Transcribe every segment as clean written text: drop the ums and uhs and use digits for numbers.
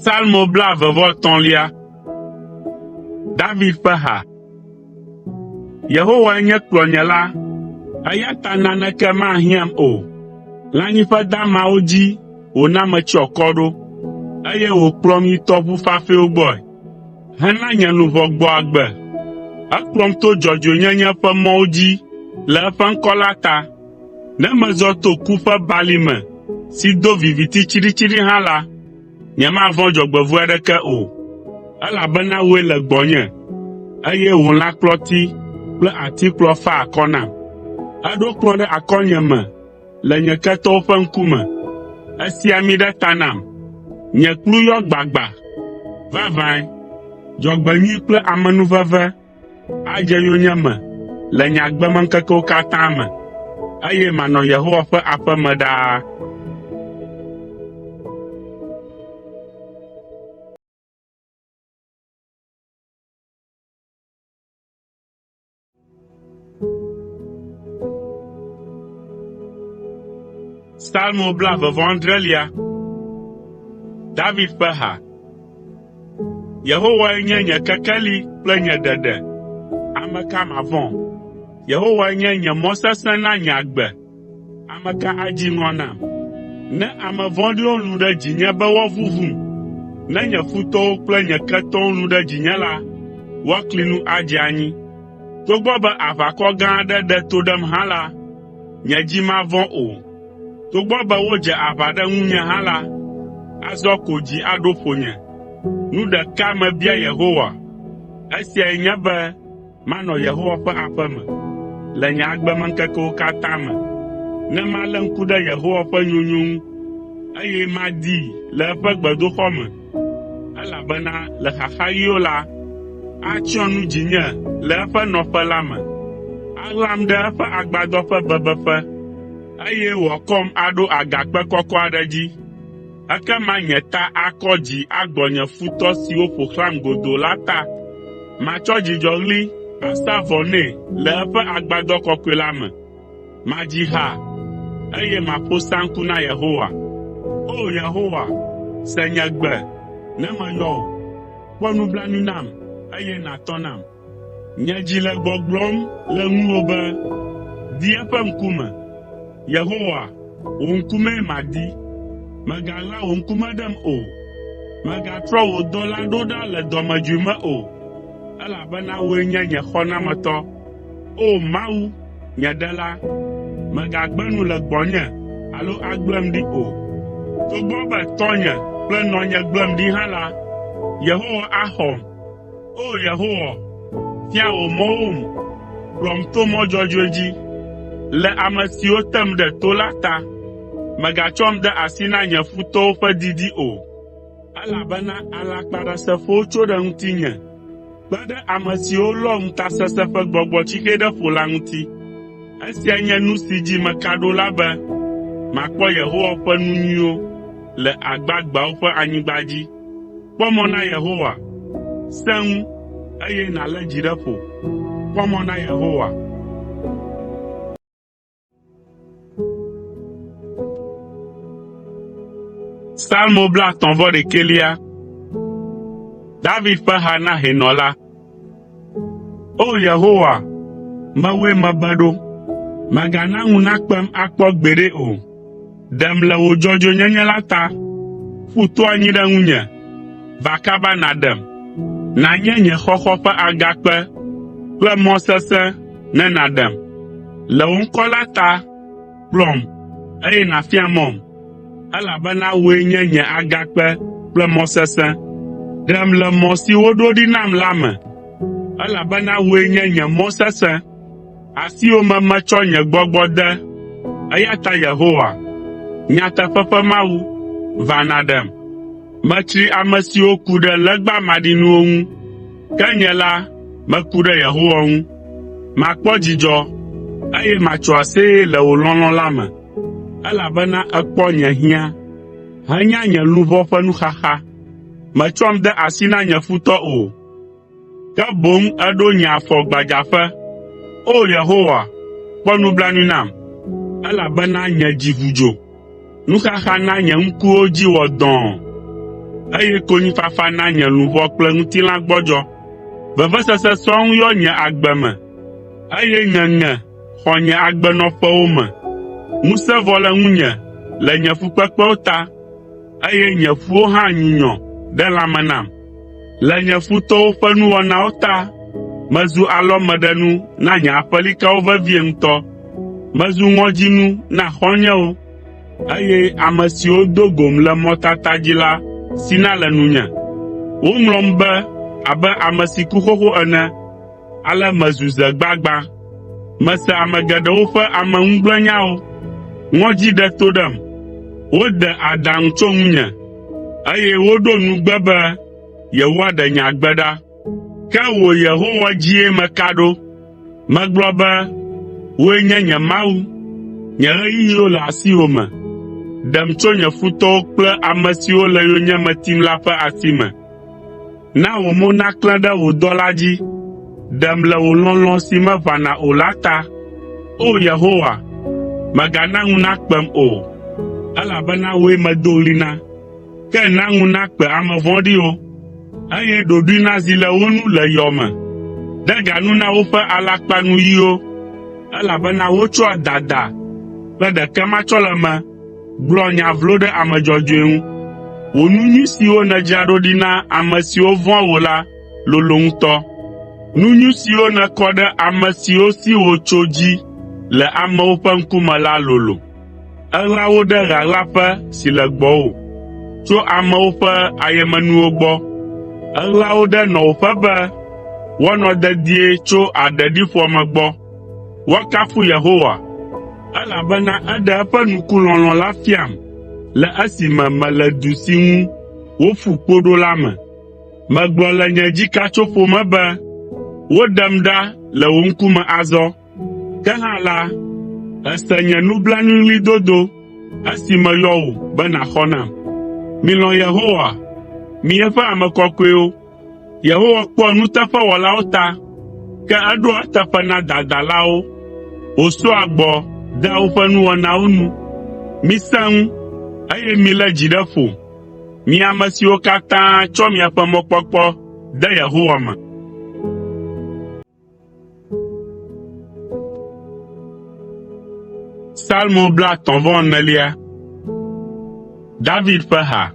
Salmo blaeve-vɔ-etɔ̃lia. David ƒe ha. Yehowae nye kplɔnyela, eya ta naneke mahiãm o. Lãnyiƒe damawo dzi wòna metsyɔ akɔ ɖo, eye wòkplɔm yi tɔʋu fafɛwo gbɔe, hena nye luʋɔ gbɔ agbe. Ekplɔm to dzɔdzɔenyenye ƒe mɔwo dzi le eƒe ŋkɔ la ta. Ne mezɔ to ku ƒe balime si do viviti tsiɖitsiɖi hã la, nyemavɔ̃ dzɔgbevɔ̃e aɖeke o, elabena wòe le gbɔnye, eye wò lãkplɔti kple atikplɔ faa akɔ nam. Èɖo kplɔ̃ ɖe akɔnyeme le nye ketɔwo ƒe ŋkume. Èsi ami ɖe ta nam. Nye kplu yɔ gbagba. Vavãe, dzɔgbenyui kple amenuveve adze yonyeme le nye agbemeŋkekewo katã me, eye manɔ Yehowa ƒe aƒe me ɖaa. Salmo blaeve-vɔ-adrelia. David ƒe ha. Yehowae nye nye kekeli kple nye ɖeɖe, ame ka mavɔ̃? Yehowae nye nye mɔ sesẽ na nye agbe, ame ka adzi ŋɔ nam? Ne ame vɔ̃ɖiwo lũ ɖe dzinye be woavuvum, ne nye futɔwo kple nye ketɔwo lũ ɖe dzinye la, woakli nu adze anyi. Togbɔ be aʋakɔ gã aɖe ɖe to ɖem hã la, nye dzi mavɔ̃ o. Togbɔ be wodze aʋa ɖe ŋunye hã la, azɔ ko dzi aɖo ƒonye. Nu ɖeka mebia Yehowa, esiae nye be manɔ Yehowa ƒe aƒe me le nye agbemeŋkekewo katã me, ne malé ŋku ɖe Yehowa ƒe nyonyo ŋu, eye madii le eƒe gbedoxɔ me, elabena le xaxaɣiwo la, atsyɔ nu dzinye le eƒe nɔƒe la me, aɣlam ɖe eƒe agbadɔ ƒe bebeƒe, eye wòakɔm aɖo agakpe kɔkɔ aɖe dzi. Ekema nye ta akɔ dzi agbɔ nye futɔ siwo ƒo xlãm godoo la ta. Matsɔ dzidzɔɣli asa vɔ nɛ le eƒe agbadɔ kɔkɔe la me. Madzi ha, eye maƒo saŋku na Yehowa. O! Yehowa, se nye gbe ne meyɔ wò. Kpɔ nublanui nam, eye nàtɔ nam. Nye dzi le gbɔgblɔm le ŋuwò be, “Di eƒe ŋkume!” Yehowa, wò ŋkumee madi. Mègaɣla wò ŋkume ɖem o. Mègatrɔ wò dɔla ɖo ɖa le dɔmedzoe me o, elabena wòe nye nye xɔnametɔ. O! Mawu, nye Ɖela, mègagbe nu le gbɔnye alo agblẽm ɖi o. Togbɔ be tɔnye kple nɔnye gblẽm ɖi hã la, Yehowa axɔm. O! Yehowa, fia wò mɔwom, kplɔm to mɔ dzɔdzɔe dzi, le ame siwo tem ɖe to la ta. Mègatsɔm de asi na nye futɔwo ƒe didi o, elabena alakpaɖasefowo tso ɖe ŋutinye kpe ɖe ame siwo lɔ ŋutasesẽ ƒe gbɔgbɔtsixe ɖe ƒo la ŋuti. Esia nye nu si dzi meka ɖo la be makpɔ Yehowa ƒe nu nyuiwo le agbagbeawo ƒe anyigba dzi. Kpɔ mɔ na Yehowa, sẽ ŋu, eye nàlé dzi ɖe ƒo. Kpɔ mɔ na Yehowa. Salmo 30. David ƒe ha na hɛnɔ la. O Yehowa, mewòe mebe ɖo, mègana ŋu nakpem akpɔ gbeɖe o. Ɖem le wò dzɔdzɔenyenye la ta, ƒu to anyi ɖe ŋunye, va kaba nàɖem. Nànye nye xɔxɔ ƒe agakpe kple mɔ sesẽ ne nàɖem. Le wò ŋkɔ la ta, kplɔm, eye nàfia mɔm, elabena wòe nye nye agakpe kple mɔ sesẽ. Ɖem le mɔ si woɖo ɖi nam la me, elabena wòe nye nye mɔ sesẽ. Asiwò me metsɔ nye gbɔgbɔ de, eya ta Yehowa, nyateƒe ƒe Mawu, va nàɖem. Metsri ame siwo ku ɖe legba maɖinuwo ŋu, ke nye la, meku ɖe Yehowa ŋu. Makpɔ dzidzɔ, eye matso aseye le wò lɔlɔ̃ la me. Elabena èkpɔ nye hiã henya nye luʋɔ ƒe nuxaxa. Mètsɔm de asi na nye futɔ o, ke boŋ èɖo nye afɔ gbadzaƒe. O! Yehowa, kpɔ nublanui nam, elabena nye dzi ʋu dzo. Nuxaxa na nye ŋkuwo dzi wɔ dɔ̃ɔ, eye konyifafa na nye luʋɔ kple ŋutilã gbɔdzɔ. Vevesese sɔŋ yɔ nye agbe me, eye ŋeŋe xɔ nye agbenɔƒewo me. Ŋusẽ vɔ le ŋunye le nye fukpekpewo ta, eye nye ƒuwo hã nyunyɔ ɖe lãme nam. Le nye futɔwo ƒe nuwɔnawo ta, mezu alɔmeɖenu na nye aƒelikawo vevie ŋutɔ. Mezu ŋɔdzinu na xɔ̃nyewo, eye ame siwo do gom le mɔtata dzi la sina le nunye. Woŋlɔm be abe ame si ku xoxo ene, ale mezu ze gbagbã. Mese ame geɖewo ƒe ameŋugblẽnyawo. Ŋɔdzi ɖe to ɖem, wode aɖaŋu tso ŋunye, eye woɖo nugbe be yewoaɖe nye agbe ɖa. Ke wò Yehowa dzie meka ɖo. Megblɔ be, “Wòe nye nye Mawu, nye ɣeyiɣiwo le asiwò me. Ɖem tso nye futɔwo kple ame siwo le yonyeme tim la ƒe asi me. Na wò mo naklẽ ɖe wò dɔla dzi, ɖem le wò lɔlɔ̃ si meʋãna o la ta. O! Yehowa, mègana ŋu nakpem o, elabena wòe medo ɣli na. Ke na ŋu nakpe ame vɔ̃ɖiwo, eye ɖoɖoe nazi le wo nu le yɔ me. De ga nu na woƒe alakpanuyiwo, elabena wotsɔa dada kple ɖekematsɔleme gblɔa nya vlo ɖe ame dzɔdzɔe ŋu. Wò nu nyui siwo nèdzra ɖo ɖi na ame siwo vɔ̃a wò la lolo ŋutɔ. Nu nyui siwo nèkɔ ɖe ame siwo si wò tso dzi le amewo ƒe ŋkume la lolo. Èɣla wo ɖe ɣaɣlaƒe si le gbɔwò, tso amewo ƒe ayemenuwo gbɔ. Èɣla wo ɖe nɔwòƒe be woanɔ dedie tso aɖeɖiƒoame gbɔ. Woakafu Yehowa, elabena eɖe eƒe nukulɔlɔ̃ la fiam le esime mele du si ŋu woƒu kpo ɖo la me. Megblɔ le nye dzikatsoƒo me be, “Woɖem ɖa le wò ŋkume azɔ.” Ke hã la, èse nye nublanuiɣlidodo esi meyɔ wò be nàxɔ nam. Milɔ̃ Yehowa, mi eƒe ame kɔkɔewo! Yehowa kpɔa nuteƒewɔlawo ta, ke eɖoa eteƒe na dadalawo wòsɔa gbɔ dea woƒe nuwɔnawo nu. Misẽ ŋu, eye milé dzi ɖe ƒo, mi ame siwo katã tsɔ miaƒe mɔkpɔkpɔ de Yehowa me. Salmo 34. David ƒe ha.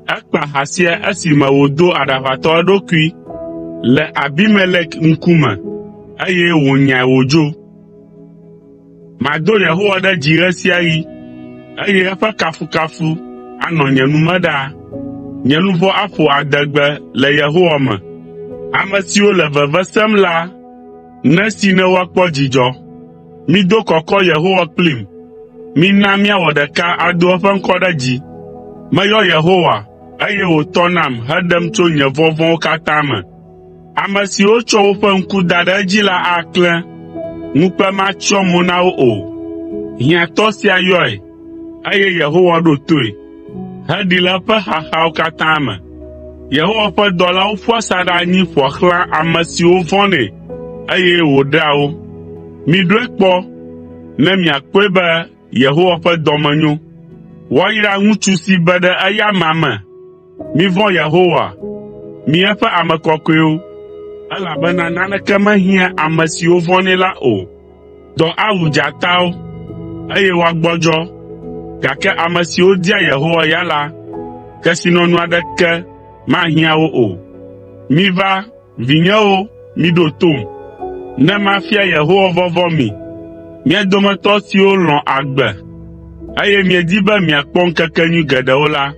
Ekpa ha sia esime wòdo aɖaʋatɔ eɖokui le Abimelek ŋkume, eye wònyae wòdzo. Mado Yehowa ɖe dzi ɣe sia ɣi, eye eƒe kafukafu anɔ nye nu me ɖaa. Nye luʋɔ aƒo adegbe le Yehowa me. Ame siwo le veve sem la nesi ne woakpɔ dzidzɔ. Mido kɔkɔ Yehowa kplim. Mina míawɔ ɖeka ado eƒe ŋkɔ ɖe dzi. Meyɔ Yehowa, eye wòtɔ nam heɖem tso nye vɔvɔ̃wo katã me. Ame siwo tsɔ woƒe ŋku da ɖe edzi la aklẽ, ŋukpe matsyɔ mo na wo o. Hiãtɔ sia yɔe, eye Yehowa ɖo toe, heɖee le eƒe xaxawo katã me. Yehowa ƒe dɔlawo ƒua asaɖa anyi ƒoa xlã ame siwo vɔ̃nɛ, eye wòɖea wo. Miɖɔe kpɔ ne miakpɔe be Yehowa ƒe dɔme nyo. Woayra ŋutsu si be ɖe eya amea me. Mivɔ̃ Yehowa, mi eƒe ame kɔkɔewo, elabena naneke mehiãa ame siwo vɔ̃nɛ la o. Dɔ awu dzatawo, eye woagbɔdzɔ, gake ame siwo dia Yehowa ya la, kesinɔnu aɖeke mahiã wo o. Miva, vinyewo, miɖo tom, ne mafia Yehowa vɔvɔ̃ mi. Mia dometɔ siwo lɔ̃ agbe, eye miedi be miakpɔ ŋkekenyui geɖewo la,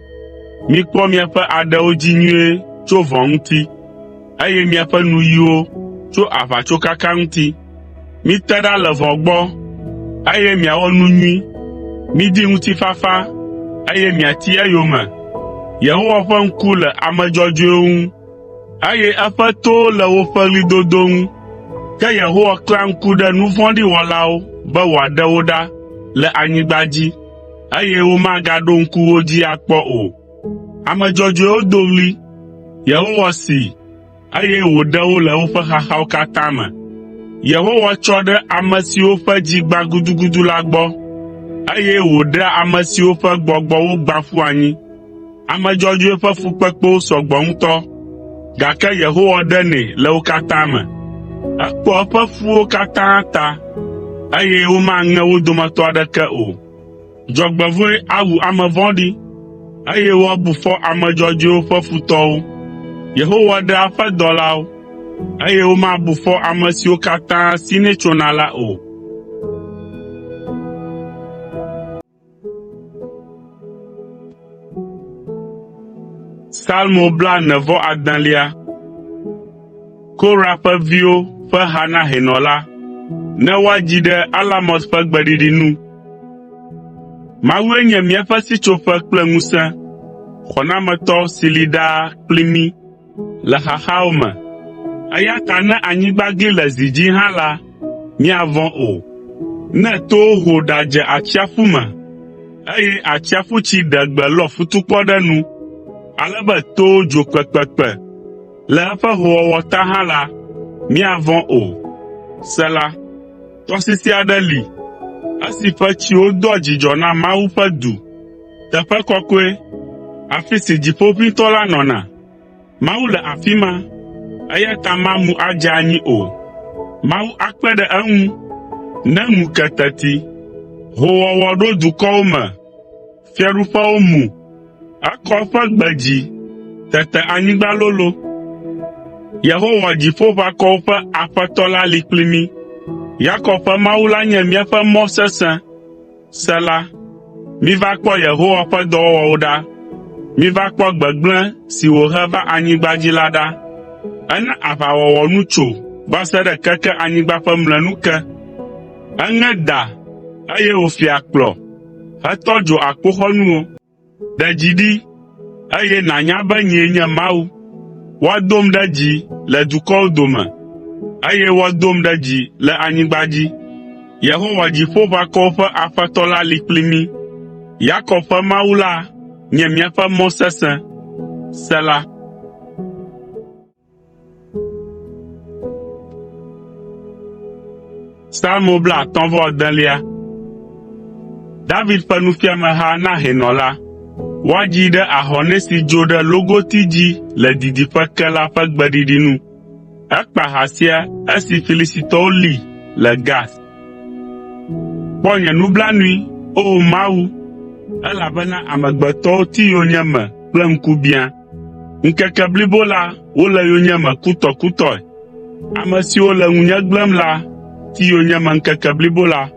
mikpɔ miaƒe aɖewo dzi nyuie tso vɔ̃ ŋuti, eye miaƒe nuyiwo tso aʋatsokaka ŋuti. Mite ɖa le vɔ̃ gbɔ, eye miawɔ nu nyui. Midi ŋutifafa, eye miati eyome. Yehowa ƒe ŋku le ame dzɔdzɔewo ŋu, eye eƒe towo le woƒe ɣlidodo ŋu. Ke Yehowa klẽa ŋku ɖe nu vɔ̃ɖi wɔlawo be wòaɖe wo ɖa le anyigba dzi. eye womagaɖo ŋku wo dzi akpɔ o. Ame dzɔdzɔewo do ɣli, Yehowa see, eye wòɖe wo le woƒe xaxawo katã me. Yehowa tsɔ ɖe ame siwo ƒe dzi gbã gudugudu la gbɔ, eye wòɖea ame siwo ƒe gbɔgbɔ wogbã ƒu anyi. Ame dzɔdzɔe ƒe fukpekpewo sɔ gbɔ ŋutɔ, gake Yehowa ɖenɛ le wo katã me. Ekpɔa eƒe ƒuwo katã ta, eye womaŋe wo dometɔ aɖeke o. Dzɔgbevɔ̃e awu ame vɔ̃ɖi, eye woabu fɔ ame dzɔdzɔewo ƒe futɔwo. Yehowa ɖea eƒe dɔlawo, eye womabu fɔ ame siwo katã sinɛ tsona la o. Salmo Korah ƒe viwo ƒe ha na hɛnɔ la, ne woadzi ɖe alamot ƒe gbeɖiɖi nu. Mawue nye míaƒe sitsoƒe kple ŋusẽ, xɔnametɔ si li ɖaa kpli mí le xaxawo me. Eya ta ne anyigba gli le zi dzi hã la, míavɔ̃ o. Ne towo ho ɖadze atsiaƒu me, eye atsiaƒutsi ɖe gbe lɔ futukpɔ ɖe nu, ale be towo dzo kpekpekpe le eƒe howɔwɔ ta hã la, míavɔ̃ o. Sela. Tɔsisi aɖe li, esi ƒe tsiwo doa dzidzɔ na Mawu ƒe du, teƒe kɔkɔe, afi si Dziƒoʋĩtɔ la nɔna. Mawu le afi ma, eya ta mamu adze anyi o. Mawu akpe ɖe eŋu ne ŋu ke teti. Hoowɔwɔ ɖo dukɔwo me, fiaɖuƒewo mu. Ekɔ eƒe gbe dzi, tete anyigba lolo. Yehowa Dziƒoʋakɔwo ƒe Aƒetɔ la li kpli mí. Yakob ƒe Mawu la nye míaƒe mɔ sesẽ. Sela Miva kpɔ Yehowa ƒe dɔwɔwɔwo ɖa. Miva kpɔ gbegblẽ si wòhe va anyigba dzi la ɖa. Ena aʋawɔwɔ nu tso va se ɖe keke anyigba ƒe mlɔenu ke. Eŋe da, eye wòfi akplɔ, hetɔ dzo akpoxɔnuwo. Ɖe dzi ɖi, eye nànya be nyee nye Mawu. Woadom ɖe dzi le dukɔwo dome, eye woadom ɖe dzi le anyigba dzi. Yehowa Dziƒoʋakɔwo ƒe Aƒetɔ la li kpli mí. Yakob ƒe Mawu la nye míaƒe mɔ sesẽ. Sela. Salmo David ƒe nufiameha na hɛnɔ la. Woadzii ɖe ahɔnɛ si dzo ɖe logoti dzi le didiƒe ke la ƒe gbeɖiɖi nu. Ekpa ha sia esi Filistitɔwo lée le Gat. Kpɔ nye nublanui, O Mawu, elabena amegbetɔwo ti yonyeme kple ŋkubiã. Ŋkeke blibo la wole yonyeme kutɔkutɔe. Ame siwo le ŋunye gblẽm la ti yonyeme ŋkeke blibo la,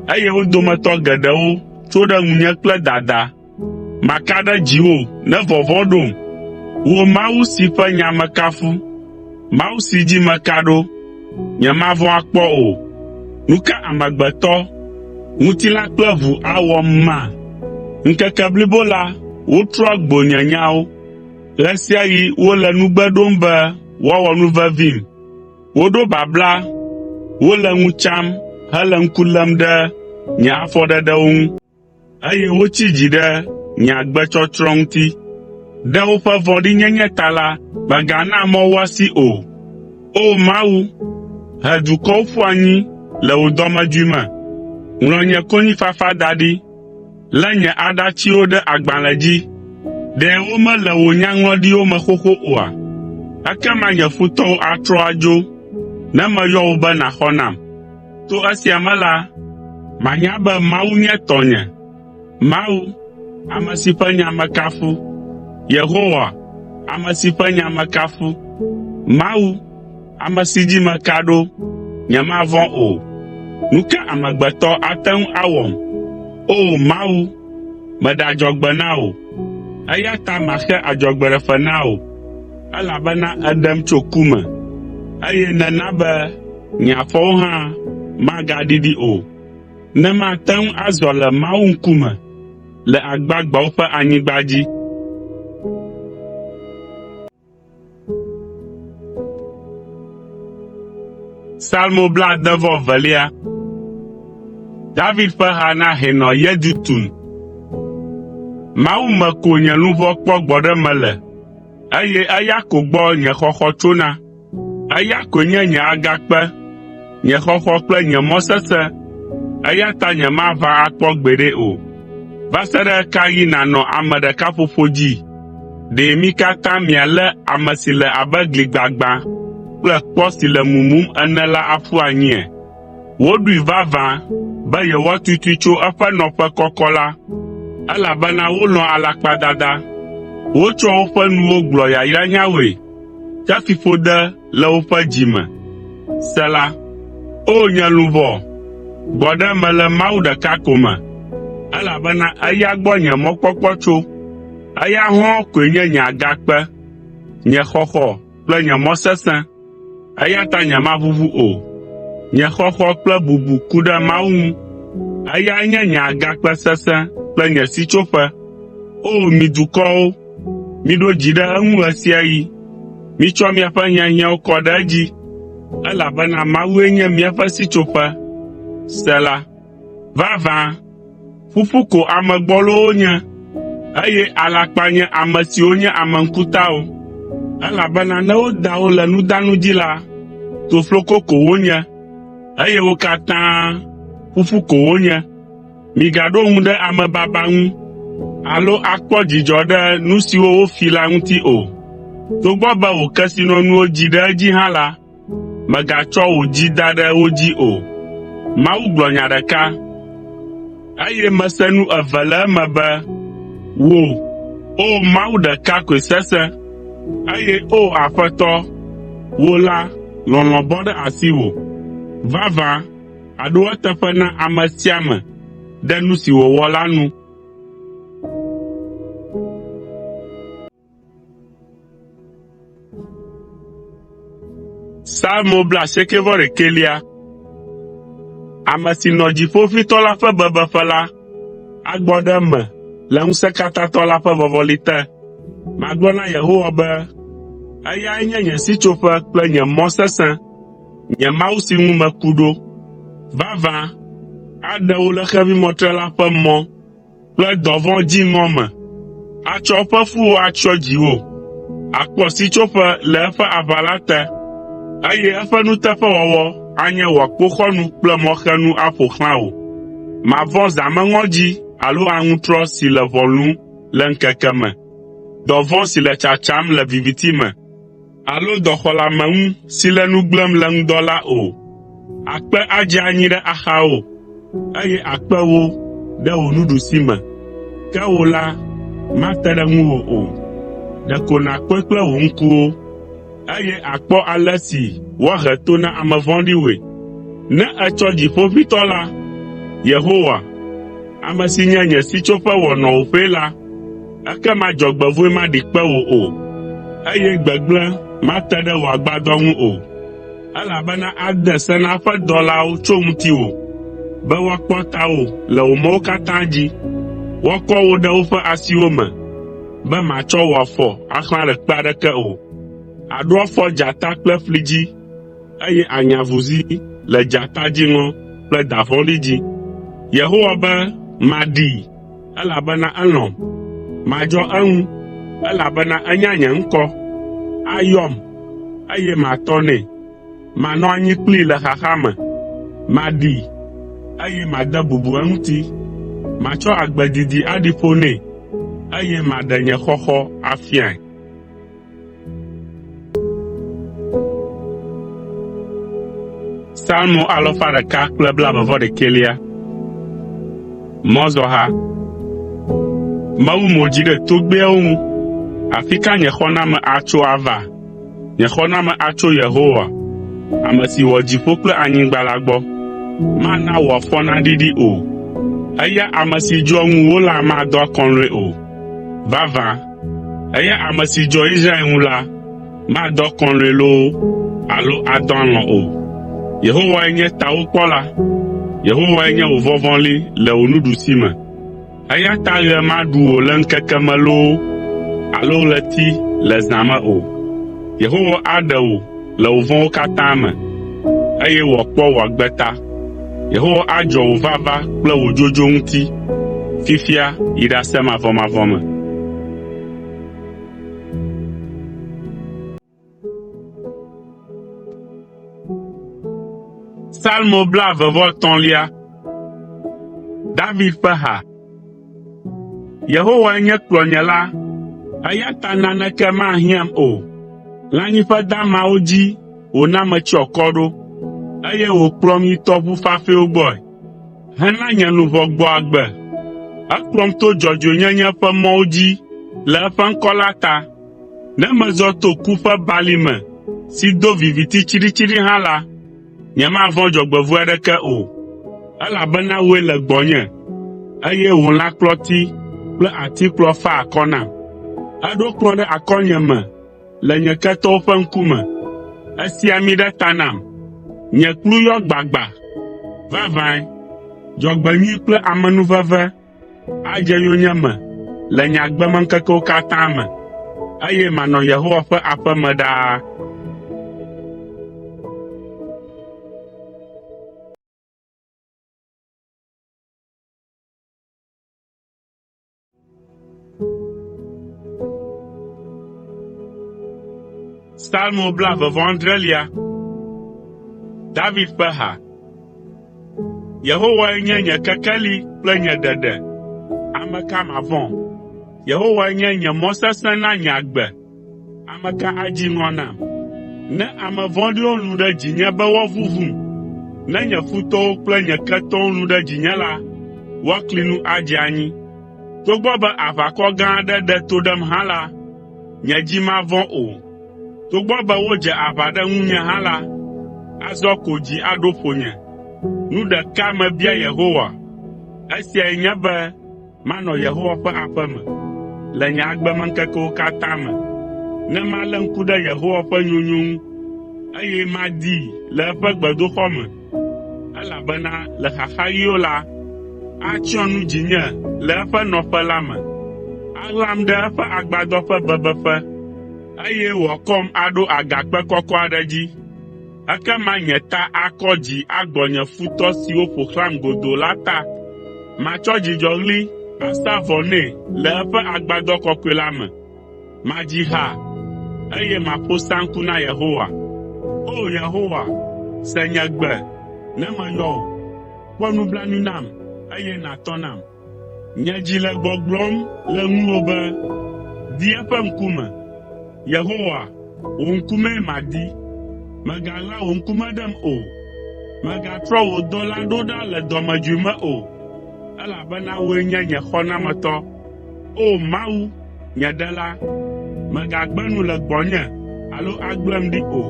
eye wo dometɔ geɖewo tso ɖe ŋunye kple dada. Maka ɖe dziwò ne vɔvɔ̃ ɖom, wò Mawu si ƒe nya mekafu, Mawu si dzi meka ɖo, nyemavɔ̃ akpɔ o. Nu ka amegbetɔ, ŋutilã kple ʋu awɔm ma? Ŋkeke blibo la wotrɔa gbo nye nyawo. Ɣe sia ɣi wole nugbe ɖom be woawɔ nu vevim. Woɖo babla, wole ŋu tsam hele ŋku lém ɖe nye afɔɖeɖewo ŋu, eye wotsi dzi ɖe nye agbetsɔtsrɔ̃ ŋuti. Ɖe woƒe vɔ̃ɖinyenye ta la, mègana mɔ woasi o. O Mawu, he dukɔwo ƒu anyi le wò dɔmedzoe me. Ŋlɔ nye konyifafa da ɖi. Lé nye aɖatsiwo ɖe agbalẽ dzi. Ɖe womele wò nyaŋlɔɖiwo me xoxo oa? Ekema nye futɔwo atrɔ adzo ne meyɔ wò be nàxɔ nam. To esia me la, manya be Mawu nye tɔnye, Mawu, ame si ƒe nya mekafu, Yehowa, ame si ƒe nya mekafu, Mawu, ame si dzi meka ɖo, nyemavɔ̃ o. Nu ka amegbetɔ ate ŋu awɔm? O! Mawu, meɖe adzɔgbe na wò, eya ta maxe adzɔgbeɖefe na wò, elabena èɖem tso ku me, eye nèna be nye afɔwo hã magaɖiɖi o, ne mate ŋu azɔ le Mawu ŋkume le agbagbeawo ƒe anyigba dzi. Salmo David ƒe ha na hɛnɔ Yedutun. Mawu me ko nye luʋɔ kpɔ gbɔɖeme le, eye eya ko gbɔ nye xɔxɔ tsona. Eya koe nye nye agakpe, nye xɔxɔ kple nye mɔ sesẽ, eya ta nyemaʋã akpɔ gbeɖe o. Va se ɖe ɣe ka ɣi nànɔ ame ɖeka ƒoƒo dzi? Ɖe mí katã mialé ame si le abe gli gbagbã kple kpɔ si le mumum ene la aƒu anyia? Woɖoe vavã be yewoatutui tso eƒe nɔƒe kɔkɔ la, elabena wolɔ̃a alakpadada. Wotsɔa woƒe nuwo gblɔa yayranyawoe, ke fiƒode le woƒe dzi me. Sela. O nye luʋɔ, gbɔ ɖe eme le Mawu ɖeka ko me, elabena eya gbɔ nye mɔkpɔkpɔ tso. Eya hɔ̃ɔ koe nye nye agakpe, nye xɔxɔ kple nye mɔ sesẽ, eya ta nyemaʋuʋu o. Nye xɔxɔ kple bubu ku ɖe Mawu ŋu, eyae nye nye agakpe sesẽ kple nye sitsoƒe. O mi dukɔwo, miɖo dzi ɖe eŋu ɣe sia ɣi. Mitsɔ miaƒe hiahiãwo kɔ ɖe edzi, elabena Mawue nye míaƒe sitsoƒe. Sela. Vavã, ƒuƒu ko ame gbɔlowo nye, eye alakpa nye ame siwo nye ame ŋkutawo, elabena ne woda wo le nudanu dzi la, tofloko ko wonye, eye wo katã ƒuƒu ko wonye. Migaɖo ŋu ɖe amebaba ŋu alo akpɔ dzidzɔ ɖe nu siwo wofi la ŋuti o. Togbɔ be wò kesinɔnuwo dzi ɖe edzi hã la, mègatsɔ wò dzi da ɖe wo dzi o. Mawu gblɔ nya ɖeka, eye mese nu eve le eme be, “Wò, O Mawu ɖeka koe sesẽ, eye O Aƒetɔ, wò la, lɔlɔ̃ bɔ ɖe asiwò. Vavã, àɖo eteƒe na ame sia ame ɖe nu si wòwɔ la nu.” Salmo 91. Ame si nɔ Dziƒoʋĩtɔ la ƒe bebeƒe la agbɔ ɖe eme le Ŋusẽkatãtɔ la ƒe vɔvɔli te. Magblɔ na Yehowa be, “Eyae nye nye sitsoƒe kple nye mɔ sesẽ, nye Mawu si ŋu meku ɖo. Vavã, aɖe wò le xevimɔtrela ƒe mɔ kple dɔvɔ̃ dziŋɔ me. Atsɔ eƒe fuwo atsyɔ dziwò, àkpɔ sitsoƒe le eƒe aʋala te, eye eƒe nuteƒewɔwɔ anye wò akpoxɔnu kple mɔxenu aƒo xlã wò. Màvɔ̃ zãmeŋɔdzi alo aŋutrɔ si le ʋɔ lũm le ŋkeke me, dɔvɔ̃ si le tsatsam le viviti me alo dɔxɔleameŋu si le nu gblẽm le ŋdɔ la o. Akpe adze anyi ɖe axawò, eye akpe wò ɖe wò nuɖusime, ke wò la, mate ɖe ŋuwò o. Ɖeko nàkpɔe kple wò ŋkuwo, eye àkpɔ ale si woahe to na ame vɔ̃ɖiwoe. Ne ètsɔ Dziƒoʋĩtɔ la, Yehowa, ame si nye nye sitsoƒe wɔ nɔwòƒee la, ekema dzɔgbevɔ̃e maɖi kpe wò o, eye gbegblẽ mate ɖe wò agbadɔ ŋu o. Elabena ade se na eƒe dɔlawo tso ŋutiwò, be woakpɔ tawò le wò mɔwo katã dzi. Woakɔ wò ɖe woƒe asiwo me, be màtsɔ wò afɔ axlã ɖe kpe aɖeke o. Àɖo afɔ dzata kple ƒli dzi, eye ànya avuzi le dzata dziŋɔ kple da vɔ̃ɖi dzi. Yehowa be, “Maɖee, elabena elɔ̃m. Madzɔ eŋu, elabena enya nye ŋkɔ. Ayɔm, eye matɔ nɛ. Manɔ anyi kplii le xaxa me. Maɖee, eye made bubu eŋuti. Matsɔ agbe didi aɖi ƒo nɛ, eye maɖe nye xɔxɔ afiae.” Salmo 121. Mɔzɔha. Mewu mo dzi ɖe togbɛawo ŋu. Afi ka nye xɔname atso ava? Nye xɔname atso Yehowa, ame si wɔ dziƒo kple anyigba la gbɔ. Mana wò afɔ naɖiɖi o. Eya ame si dzɔa ŋuwò la madɔ akɔlɔ̃e o. Vavã, eya ame si dzɔ Israel ŋu la, madɔ akɔlɔ̃e loo alo adɔ alɔ̃ o. Yehowae nye tawòkpɔla, Yehowae nye wò vɔvɔli le wò nuɖusime. Eya ta ɣe maɖu wò le ŋkeke me loo alo ɣleti le zã me o. Yehowa aɖe wò le wò vɔ̃wo katã me, eye wòakpɔ wò agbe ta. Yehowa adzɔ wò vava kple wò dzodzo ŋuti. fifia yi ɖase mavɔmavɔ me. Salmo blaeve-vɔ-etɔ̃lia. David ƒe ha. Yehowae nye kplɔnyela, eya ta naneke mahiãm o. Lãnyiƒe damawo dzi wòna metsyɔ akɔ ɖo, eye wòkplɔm yi tɔʋu fafɛwo gbɔe, hena nye luʋɔ gbɔ agbe. Ekplɔm to dzɔdzɔenyenye ƒe mɔwo dzi le eƒe ŋkɔ la ta. Ne mezɔ to ku ƒe balime si do viviti tsiɖitsiɖi hã la, nyemavɔ̃ dzɔgbevɔ̃e aɖeke o, elabena wòe le gbɔnye, eye wò lãkplɔti kple atikplɔ faa akɔ nam. Èɖo kplɔ̃ ɖe akɔnyeme le nye ketɔwo ƒe ŋkume. Èsi ami ɖe ta nam, nye kplu yɔ gbagba. Vavãe, dzɔgbenyui kple amenuveve adze yonyeme le nye agbemeŋkekewo katã me, eye manɔ Yehowa ƒe aƒe me ɖaa. Salmo blaeve-vɔ-adrelia. David ƒe ha. Yehowae nye nye kekeli kple nye ɖeɖe, ame ka mavɔ̃? Yehowae nye nye mɔ sesẽ na nye agbe, ame ka adzi ŋɔ nam? Ne ame vɔ̃ɖiwo lũ ɖe dzinye be woavuvum, ne nye futɔwo kple nye ketɔwo lũ ɖe dzinye la, woakli nu adze anyi. Togbɔ be aʋakɔ gã aɖe ɖe to ɖem hã la, nye dzi mavɔ̃ o. Togbɔ be wodze aʋa ɖe ŋunye hã la, azɔ ko dzi aɖo ƒonye. Nu ɖeka mebia Yehowa, esiae nye be manɔ Yehowa ƒe aƒe me le nye agbemeŋkekewo katã me, ne malé ŋku ɖe Yehowa ƒe nyonyo ŋu, eye madii le eƒe gbedoxɔ me, elabena le xaxaɣiwo la, atsyɔ nu dzinye le eƒe nɔƒe la me, aɣlam ɖe eƒe agbadɔ ƒe bebeƒe, eye wòakɔm aɖo agakpe kɔkɔ aɖe dzi. Ekema nye ta akɔ dzi agbɔ nye futɔ siwo ƒo xlãm godoo la ta. Matsɔ dzidzɔɣli asa vɔ nɛ le eƒe agbadɔ kɔkɔe la me. Madzi ha, eye maƒo saŋku na Yehowa. O! Yehowa, se nye gbe ne meyɔ wò. Kpɔ nublanui nam, eye nàtɔ nam. Nye dzi le gbɔgblɔm le ŋuwò be, “Di eƒe ŋkume!” Yehowa, wò ŋkumee madi. Mègaɣla wò ŋkume ɖem o. Mègatrɔ wò dɔla ɖo ɖa le dɔmedzoe me o, elabena wòe nye nye xɔnametɔ. O! Mawu, nye Ɖela, mègagbe nu le gbɔnye alo agblẽm ɖi o.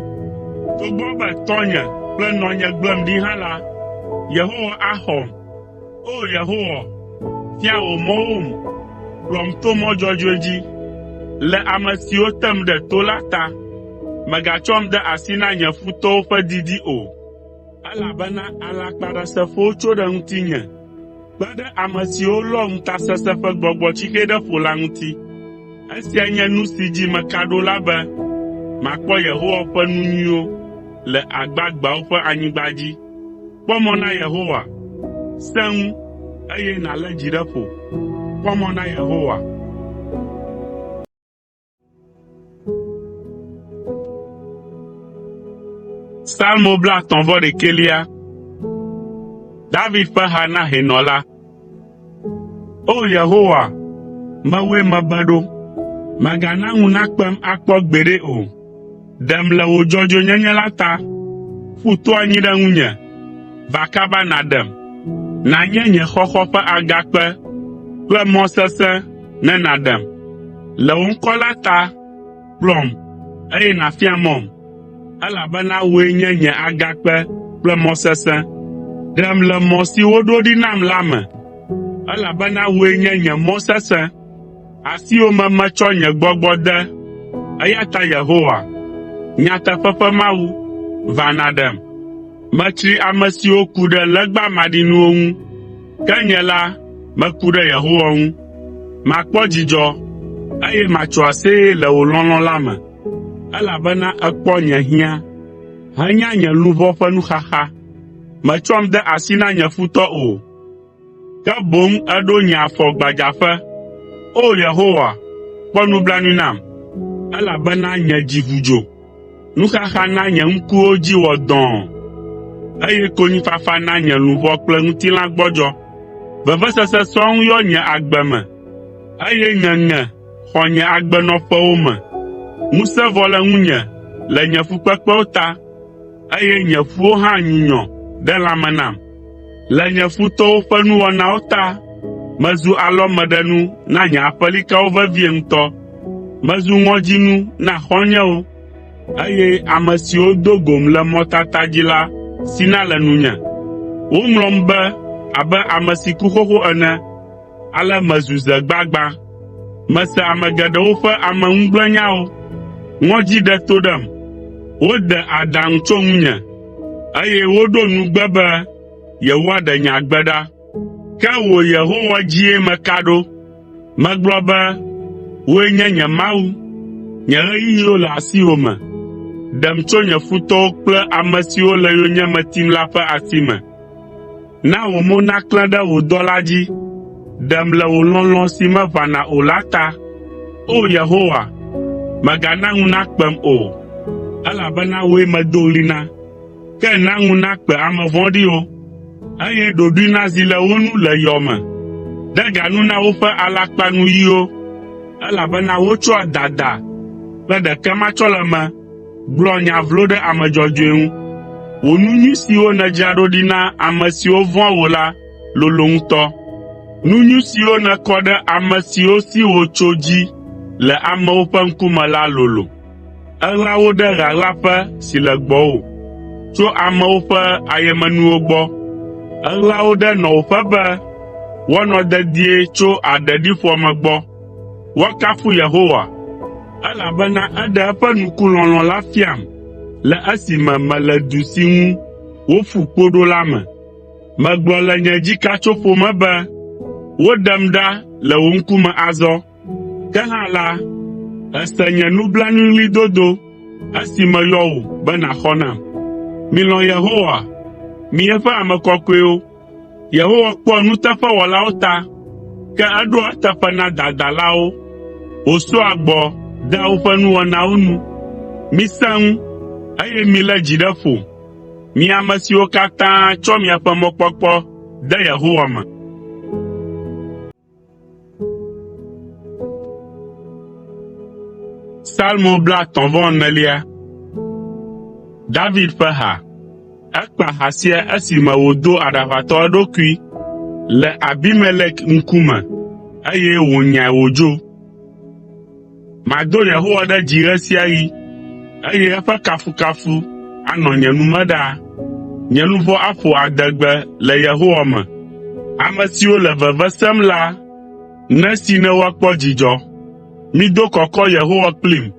Togbɔ be tɔnye kple nɔnye gblẽm ɖi hã la, Yehowa axɔm. O! Yehowa, fia wò mɔwom, kplɔm to mɔ dzɔdzɔe dzi, le ame siwo tem ɖe to la ta. Mègatsɔm de asi na nye futɔwo ƒe didi o, elabena alakpaɖasefowo tso ɖe ŋutinye kpe ɖe ame siwo lɔ ŋutasesẽ ƒe gbɔgbɔtsixe ɖe ƒo la ŋuti. Esia nye nu si dzi meka ɖo la be makpɔ Yehowa ƒe nu nyuiwo le agbagbeawo ƒe anyigba dzi. Kpɔ mɔ na Yehowa, sẽ ŋu, eye nàlé dzi ɖe ƒo. Kpɔ mɔ na Yehowa. Salmo 30. David ƒe ha na hɛnɔ la. O Yehowa, mewòe mebe ɖo, mègana ŋu nakpem akpɔ gbeɖe o. Ɖem le wò dzɔdzɔenyenye la ta, ƒu to anyi ɖe ŋunye, va kaba nàɖem. Nànye nye xɔxɔ ƒe agakpe kple mɔ sesẽ ne nàɖem. Le wò ŋkɔ la ta, kplɔm, eye nàfia mɔm, elabena wòe nye nye agakpe kple mɔ sesẽ. Ɖem le mɔ si woɖo ɖi nam la me, elabena wòe nye nye mɔ sesẽ. Asiwò me metsɔ nye gbɔgbɔ de, eya ta Yehowa, nyateƒe ƒe Mawu, va nàɖem. Metsri ame siwo ku ɖe legba maɖinuwo ŋu, ke nye la, meku ɖe Yehowa ŋu. Makpɔ dzidzɔ, eye matso aseye le wò lɔlɔ̃ la me, elabena èkpɔ nye hiã henya nye luʋɔ ƒe nuxaxa. Mètsɔm de asi na nye futɔ o. Ke boŋ èɖo nye afɔ gbadzaƒe. O! Yehowa, kpɔ nublanui nam, elabena nye dzi ʋu dzo. Nuxaxa na nye ŋkuwo dzi wɔ dɔ̃ɔ, eye konyifafa na nye luʋɔ kple ŋutilã gbɔdzɔ. Vevesese sɔŋ yɔ nye agbe me, eye ŋeŋe xɔ nye agbenɔƒewo me. Ŋusẽ vɔ le ŋunye le nye fukpekpewo ta, eye nye ƒuwo hã nyunyɔ ɖe lãme nam. Le nye futɔwo ƒe nuwɔnawo ta, mezu alɔmeɖenu na nye aƒelikawo vevie ŋutɔ. Mezu ŋɔdzinu na xɔ̃nyewo, eye ame siwo do gom le mɔtata dzi la sina le nunye. Woŋlɔm be abe ame si ku xoxo ene, ale mezu ze gbagbã. Mese ame geɖewo ƒe ameŋugblẽnyawo. Ŋɔdzi ɖe to ɖem, wode aɖaŋu tso ŋunye, eye woɖo nugbe be yewoaɖe nye agbe ɖa. Ke wò Yehowa dzie meka ɖo. Megblɔ be, “Wòe nye nye Mawu, nye ɣeyiɣiwo le asiwò me. Ɖem tso nye futɔwo kple ame siwo le yonyeme tim la ƒe asi me. Na wò mo naklẽ ɖe wò dɔla dzi, ɖem le wò lɔlɔ̃ si meʋãna o la ta. O! Yehowa, mègana ŋu nakpem o, elabena wòe medo ɣli na. Ke na ŋu nakpe ame vɔ̃ɖiwo, eye ɖoɖoe nazi le wo nu le yɔ me. De ga nu na woƒe alakpanuyiwo, elabena wotsɔa dada kple ɖekematsɔleme gblɔa nya vlo ɖe ame dzɔdzɔe ŋu. Wò nu nyui siwo nèdzra ɖo ɖi na ame siwo vɔ̃a wò la lolo ŋutɔ. Nu nyui siwo nèkɔ ɖe ame siwo si wò tso dzi le amewo ƒe ŋkume la lolo. Èɣla wo ɖe ɣaɣlaƒe si le gbɔwò, tso amewo ƒe ayemenuwo gbɔ. Èɣla wo ɖe nɔwòƒe be woanɔ dedie tso aɖeɖiƒoame gbɔ. Woakafu Yehowa, elabena eɖe eƒe nukulɔlɔ̃ la fiam le esime mele du si ŋu woƒu kpo ɖo la me. Megblɔ le nye dzikatsoƒo me be, “Woɖem ɖa le wò ŋkume azɔ.” Ke hã la, èse nye nublanuiɣlidodo esi meyɔ wò be nàxɔ nam. Milɔ̃ Yehowa, mi eƒe ame kɔkɔewo! Yehowa kpɔa nuteƒewɔlawo ta, ke eɖoa eteƒe na dadalawo wòsɔa gbɔ dea woƒe nuwɔnawo nu. Misẽ ŋu, eye milé dzi ɖe ƒo, mi ame siwo katã tsɔ miaƒe mɔkpɔkpɔ de Yehowa me. Salmo 34. David ƒe ha. Ekpa ha sia esime wòdo aɖaʋatɔ eɖokui le Abimelek ŋkume, eye wònyae wòdzo. Mado Yehowa ɖe dzi ɣe sia ɣi, eye eƒe kafukafu anɔ nye nu me ɖaa. Nye luʋɔ aƒo adegbe le Yehowa me. Ame siwo le veve sem la nesi ne woakpɔ dzidzɔ. Mido kɔkɔ Yehowa kplim.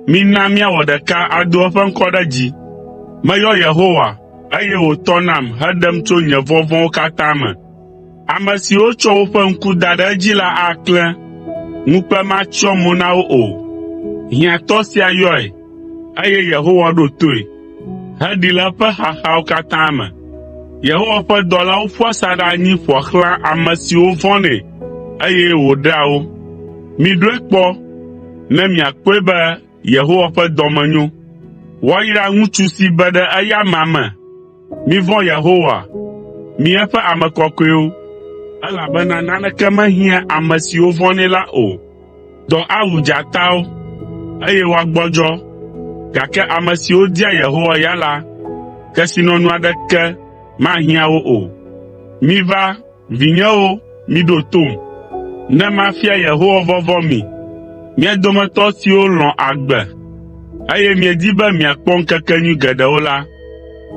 Mina míawɔ ɖeka ado eƒe ŋkɔ ɖe dzi. Meyɔ Yehowa, eye wòtɔ nam heɖem tso nye vɔvɔ̃wo katã me. Ame siwo tsɔ woƒe ŋku da ɖe edzi la aklẽ, ŋukpe matsyɔ mo na wo o. Hiãtɔ sia yɔe, eye Yehowa ɖo toe, heɖee le eƒe xaxawo katã me. Yehowa ƒe dɔlawo ƒua asaɖa anyi ƒoa xlã ame siwo vɔ̃nɛ, eye wòɖea wo. Miɖɔe kpɔ ne miakpɔe be Yehowa ƒe dɔme nyo. Woayra ŋutsu si be ɖe eya amea me. Mivɔ̃ Yehowa, mi eƒe ame kɔkɔewo, elabena naneke mehiãa ame siwo vɔ̃nɛ la o. Dɔ awu dzatawo, eye woagbɔdzɔ, gake ame siwo dia Yehowa ya la, kesinɔnu aɖeke mahiã wo o. Miva, vinyewo, miɖo tom, ne mafia Yehowa vɔvɔ̃ mi. Mia dometɔ siwo lɔ̃ agbe, eye miedi be miakpɔ ŋkekenyui geɖewo la,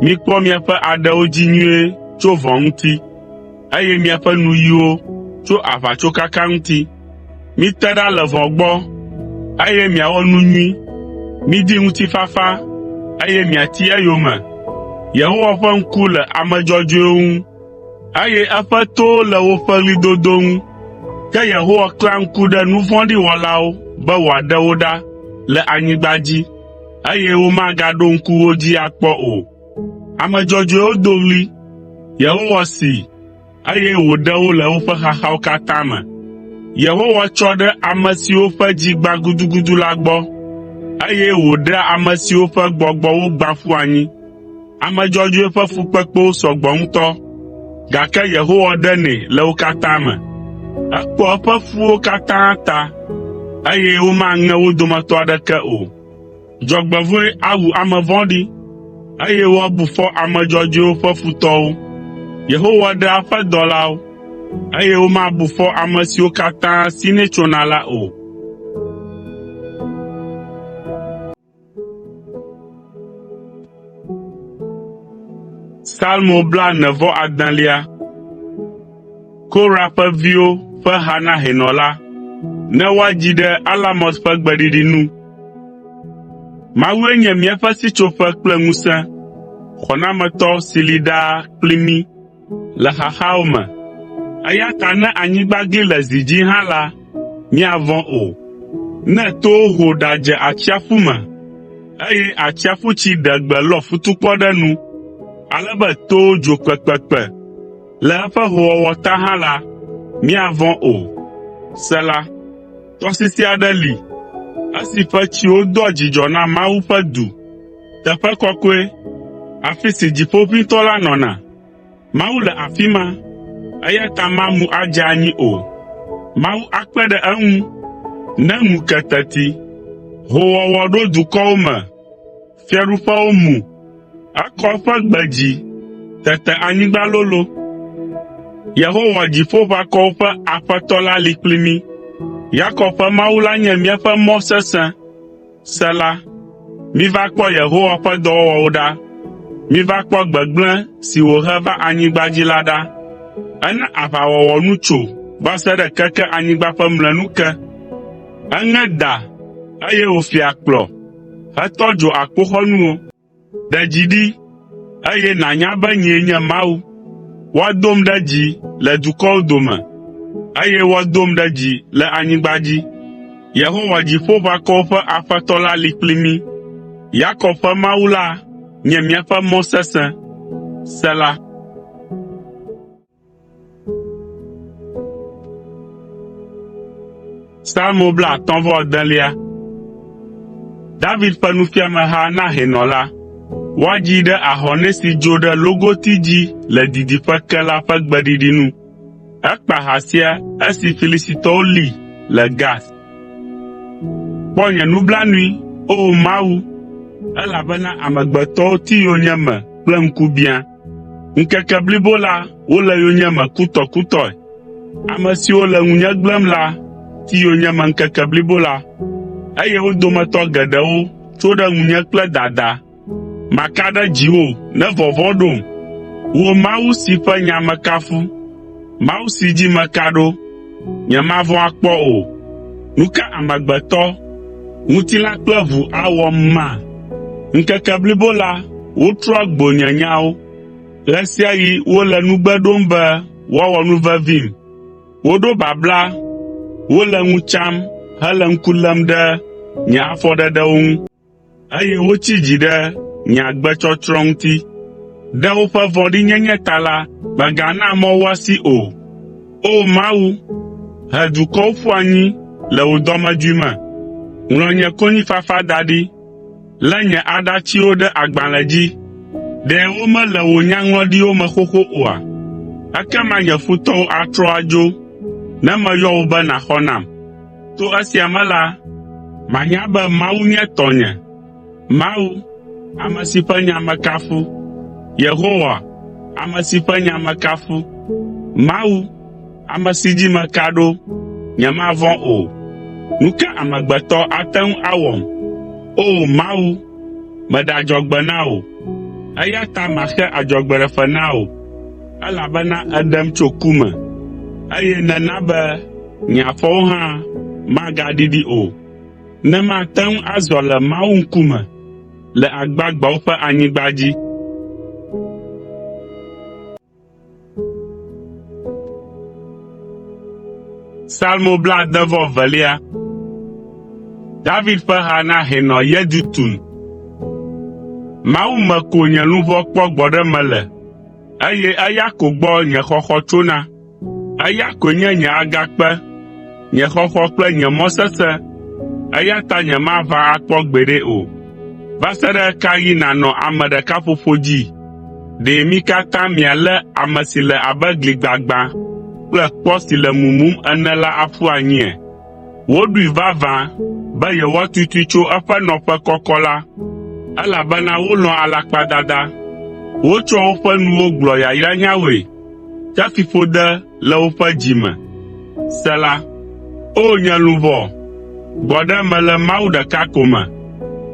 mikpɔ miaƒe aɖewo dzi nyuie tso vɔ̃ ŋuti, eye miaƒe nuyiwo tso aʋatsokaka ŋuti. Mite ɖa le vɔ̃ gbɔ, eye miawɔ nu nyui. Midi ŋutifafa, eye miati eyome. Yehowa ƒe ŋku le ame dzɔdzɔewo ŋu, eye eƒe towo le woƒe ɣlidodo ŋu. Ke Yehowa klẽa ŋku ɖe nu vɔ̃ɖi wɔlawo be wòaɖe wo ɖa le anyigba dzi, eye womagaɖo ŋku wo dzi akpɔ o. Ame dzɔdzɔewo do ɣli, Yehowa see, eye wòɖe wo le woƒe xaxawo katã me. Yehowa tsɔ ɖe ame siwo ƒe dzi gbã gudugudu la gbɔ, eye wòɖea ame siwo ƒe gbɔgbɔ wogbã ƒu anyi. Ame dzɔdzɔe ƒe fukpekpewo sɔ gbɔ ŋutɔ, gake Yehowa ɖenɛ le wo katã me. Ekpɔa eƒe ƒuwo katã ta, eye womaŋe wo dometɔ aɖeke o. Dzɔgbevɔ̃e awu ame vɔ̃ɖi, eye woabu fɔ ame dzɔdzɔewo ƒe futɔwo. Yehowa ɖea eƒe dɔlawo, eye womabu fɔ ame siwo katã sinɛ tsona la o. Salmo Korah ƒe viwo ƒe ha na hɛnɔ la, ne woadzi ɖe alamot ƒe gbeɖiɖi nu. Mawue nye míaƒe sitsoƒe kple ŋusẽ, xɔnametɔ si li ɖaa kpli mí le xaxawo me. Eya ta ne anyigba gli le zi dzi hã la, míavɔ̃ o. Ne towo ho ɖadze atsiaƒu me, eye atsiaƒutsi ɖe gbe lɔ futukpɔ ɖe nu, ale be towo dzo kpekpekpe le eƒe howɔwɔ ta hã la, míavɔ̃ o. Sela. Tɔsisi aɖe li, esi ƒe tsiwo doa dzidzɔ na Mawu ƒe du, teƒe kɔkɔe, afi si Dziƒoʋĩtɔ la nɔna. Mawu le afi ma, eya ta mamu adze anyi o. Mawu akpe ɖe eŋu ne ŋu ke teti. Hoowɔwɔ ɖo dukɔwo me, fiaɖuƒewo mu. Ekɔ eƒe gbe dzi, tete anyigba lolo. Yehowa Dziƒoʋakɔwo ƒe Aƒetɔ la li kpli mí. Yakob ƒe Mawu la nye míaƒe mɔ sesẽ. Sela Miva kpɔ Yehowa ƒe dɔwɔwɔwo ɖa. Miva kpɔ gbegblẽ si wòhe va anyigba dzi la ɖa. Ena aʋawɔwɔ nu tso va se ɖe keke anyigba ƒe mlɔenu ke. Eŋe da, eye wòfi akplɔ, hetɔ dzo akpoxɔnuwo. Ɖe dzi ɖi, eye nànya be nyee nye Mawu. Woadom ɖe dzi le dukɔwo dome, eye woadom ɖe dzi le anyigba dzi. Yehowa Dziƒoʋakɔwo ƒe Aƒetɔ la li kpli mí. Yakob ƒe Mawu la nye míaƒe mɔ sesẽ. Sela. Salmo David ƒe nufiameha na hɛnɔ la. Woadzii ɖe ahɔnɛ si dzo ɖe logoti dzi le didiƒe ke la ƒe gbeɖiɖi nu. Ekpa ha sia esi Filistitɔwo lée le Gat. Kpɔ nye nublanui, O Mawu, elabena amegbetɔwo ti yonyeme kple ŋkubiã. Ŋkeke blibo la wole yonyeme kutɔkutɔe. Ame siwo le ŋunye gblẽm la ti yonyeme ŋkeke blibo la, eye wo dometɔ geɖewo tso ɖe ŋunye kple dada. Maka ɖe dziwò ne vɔvɔ̃ ɖom, wò Mawu si ƒe nya mekafu, Mawu si dzi meka ɖo, nyemavɔ̃ akpɔ o. Nu ka amegbetɔ, ŋutilã kple ʋu awɔm ma? Ŋkeke blibo la wotrɔa gbo nye nyawo. Ɣe sia ɣi wole nugbe ɖom be woawɔ nu vevim. Woɖo babla, wole ŋu tsam hele ŋku lém ɖe nye afɔɖeɖewo ŋu, eye wotsi dzi ɖe nye agbetsɔtsrɔ̃ ŋuti. Ɖe woƒe vɔ̃ɖinyenye ta la, mègana mɔ woasi o. O Mawu, he dukɔwo ƒu anyi le wò dɔmedzoe me. Ŋlɔ nye konyifafa da ɖi. Lé nye aɖatsiwo ɖe agbalẽ dzi. Ɖe womele wò nyaŋlɔɖiwo me xoxo oa? Ekema nye futɔwo atrɔ adzo ne meyɔ wò be nàxɔ nam. To esia me la, manya be Mawu nye tɔnye, Mawu, ame si ƒe nya mekafu, Yehowa, ame si ƒe nya mekafu, Mawu, ame si dzi meka ɖo, nyemavɔ̃ o. Nu ka amegbetɔ ate ŋu awɔm? O! Mawu, meɖe adzɔgbe na wò, eya ta maxe adzɔgbeɖefe na wò, elabena èɖem tso ku me, eye nèna be nye afɔwo hã magaɖiɖi o, ne mate ŋu azɔ le Mawu ŋkume le agbagbeawo ƒe anyigba dzi. Salmo David ƒe ha na hɛnɔ Yedutun. Mawu me ko nye luʋɔ kpɔ gbɔɖeme le. eye eya ko gbɔ nye xɔxɔ tsona. Eya koe nye nye agakpe, nye xɔxɔ kple nye mɔ sesẽ, eya ta nyemaʋã akpɔ gbeɖe o. Va se ɖe ɣe ka ɣi nànɔ ame ɖeka ƒoƒo dzi? Ɖe mí katã mialé ame si le abe gli gbagbã kple kpɔ si le mumum ene la aƒu anyia? Woɖoe vavã be yewoatutui tso eƒe nɔƒe kɔkɔ la, elabena wolɔ̃a alakpadada. Wotsɔa woƒe nuwo gblɔa yayranyawoe, ke fiƒode le woƒe dzi me. Sela. O nye luʋɔ, gbɔ ɖe eme le Mawu ɖeka ko me,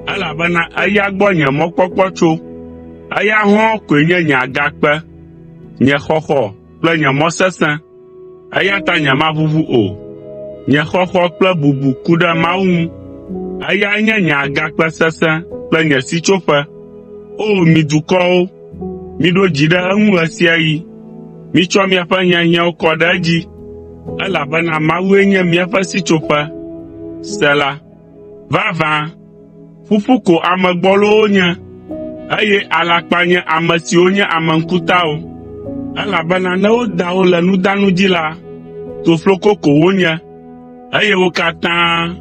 elabena eya gbɔ nye mɔkpɔkpɔ tso. Eya hɔ̃ɔ koe nye nye agakpe, nye xɔxɔ kple nye mɔ sesẽ, eya ta nyemaʋuʋu o. Nye xɔxɔ kple bubu ku ɖe Mawu ŋu, eyae nye nye agakpe sesẽ kple nye sitsoƒe. O mi dukɔwo, miɖo dzi ɖe eŋu ɣe sia ɣi. Mitsɔ miaƒe hiahiãwo kɔ ɖe edzi, elabena Mawue nye míaƒe sitsoƒe. Sela. Vavã, ƒuƒu ko ame gbɔlowo nye, eye alakpa nye ame siwo nye ame ŋkutawo, elabena ne woda wo le nudanu dzi la, tofloko ko wonye, eye wo katã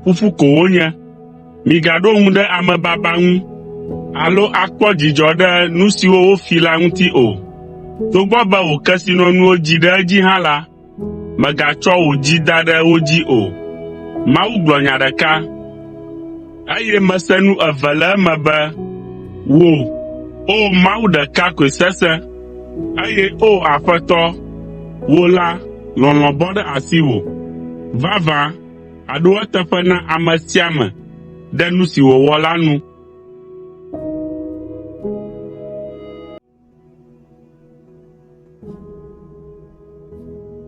ƒuƒu ko wonye. Migaɖo ŋu ɖe amebaba ŋu alo akpɔ dzidzɔ ɖe nu siwo wofi la ŋuti o. Togbɔ be wò kesinɔnuwo dzi ɖe edzi hã la, mègatsɔ wò dzi da ɖe wo dzi o. Mawu gblɔ nya ɖeka, eye mese nu eve le eme be, “Wò, O Mawu ɖeka koe sesẽ, eye O Aƒetɔ, wò la, lɔlɔ̃ bɔ ɖe asiwò. Vavã, àɖo eteƒe na ame sia ame ɖe nu si wòwɔ la nu.”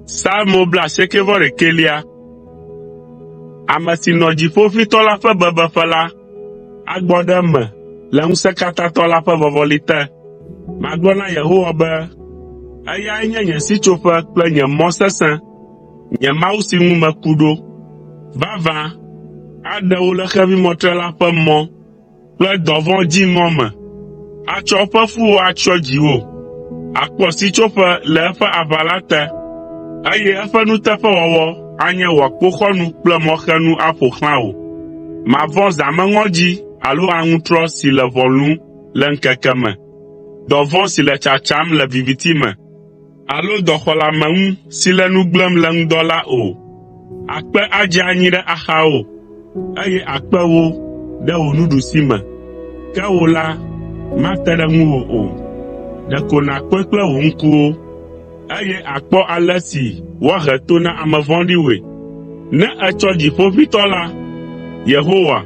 Salmo 91. Ame si nɔ Dziƒoʋĩtɔ la ƒe bebeƒe la agbɔ ɖe eme le Ŋusẽkatãtɔ la ƒe vɔvɔli te. Magblɔ na Yehowa be, “Eyae nye nye sitsoƒe kple nye mɔ sesẽ, nye Mawu si ŋu meku ɖo. Vavã, aɖe wò le xevimɔtrela ƒe mɔ kple dɔvɔ̃ dziŋɔ me. Atsɔ eƒe fuwo atsyɔ dziwò, àkpɔ sitsoƒe le eƒe aʋala te, eye eƒe nuteƒewɔwɔ anye wò akpoxɔnu kple mɔxenu aƒo xlã wò. Màvɔ̃ zãmeŋɔdzi alo aŋutrɔ si le ʋɔ lũm le ŋkeke me, dɔvɔ̃ si le tsatsam le viviti me alo dɔxɔleameŋu si le nu gblẽm le ŋdɔ la o. Akpe adze anyi ɖe axawò, eye akpe wò ɖe wò nuɖusime, ke wò la, mate ɖe ŋuwò o. Ɖeko nàkpɔe kple wò ŋkuwo, eye àkpɔ ale si woahe to na ame vɔ̃ɖiwoe. Ne ètsɔ Dziƒoʋĩtɔ la, Yehowa,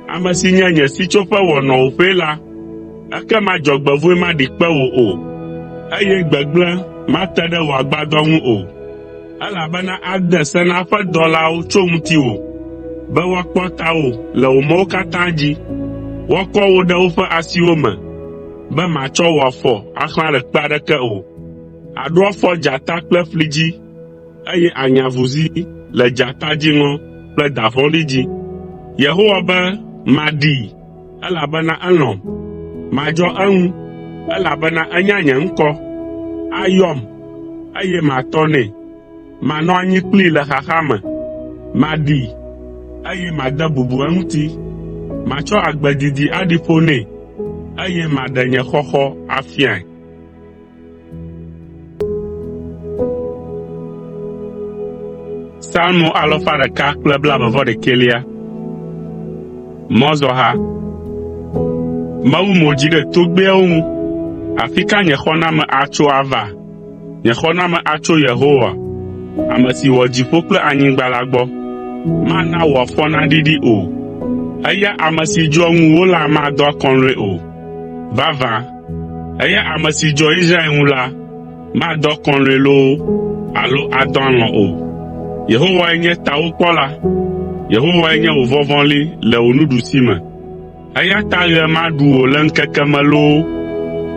ame si nye nye sitsoƒe wɔ nɔwòƒee la, ekema dzɔgbevɔ̃e maɖi kpe wò o, eye gbegblẽ mate ɖe wò agbadɔ ŋu o. Elabena ade se na eƒe dɔlawo tso ŋutiwò, be woakpɔ tawò le wò mɔwo katã dzi. Woakɔ wò ɖe woƒe asiwo me, be màtsɔ wò afɔ axlã ɖe kpe aɖeke o. Àɖo afɔ dzata kple ƒli dzi, eye ànya avuzi le dzata dziŋɔ kple da vɔ̃ɖi dzi. Yehowa be, “Maɖee, elabena elɔ̃m. Madzɔ eŋu, elabena enya nye ŋkɔ. Ayɔm, eye matɔ nɛ. Manɔ anyi kplii le xaxa me. Maɖee, eye made bubu eŋuti. Matsɔ agbe didi aɖi ƒo nɛ, eye maɖe nye xɔxɔ afiae.” Salmo 121. Mɔzɔha. Mewu mo dzi ɖe togbɛawo ŋu. Afi ka nye xɔname atso ava? Nye xɔname atso Yehowa, ame si wɔ dziƒo kple anyigba la gbɔ. Mana wò afɔ naɖiɖi o. Eya ame si dzɔa ŋuwò la madɔ akɔlɔ̃e o. Vavã, eya ame si dzɔ Israel ŋu la, madɔ akɔlɔ̃e loo alo adɔ alɔ̃ o. Yehowae nye tawòkpɔla, Yehowae nye wò vɔvɔli le wò nuɖusime. Eya ta ɣe maɖu wò le ŋkeke me loo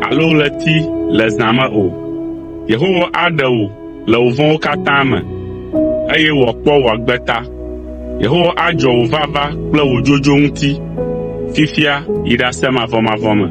alo ɣleti le zã me o. Yehowa aɖe wò le wò vɔ̃wo katã me, eye wòakpɔ wò agbe ta. Yehowa adzɔ wò vava kple wò dzodzo ŋuti fifia yi ɖase mavɔmavɔ me.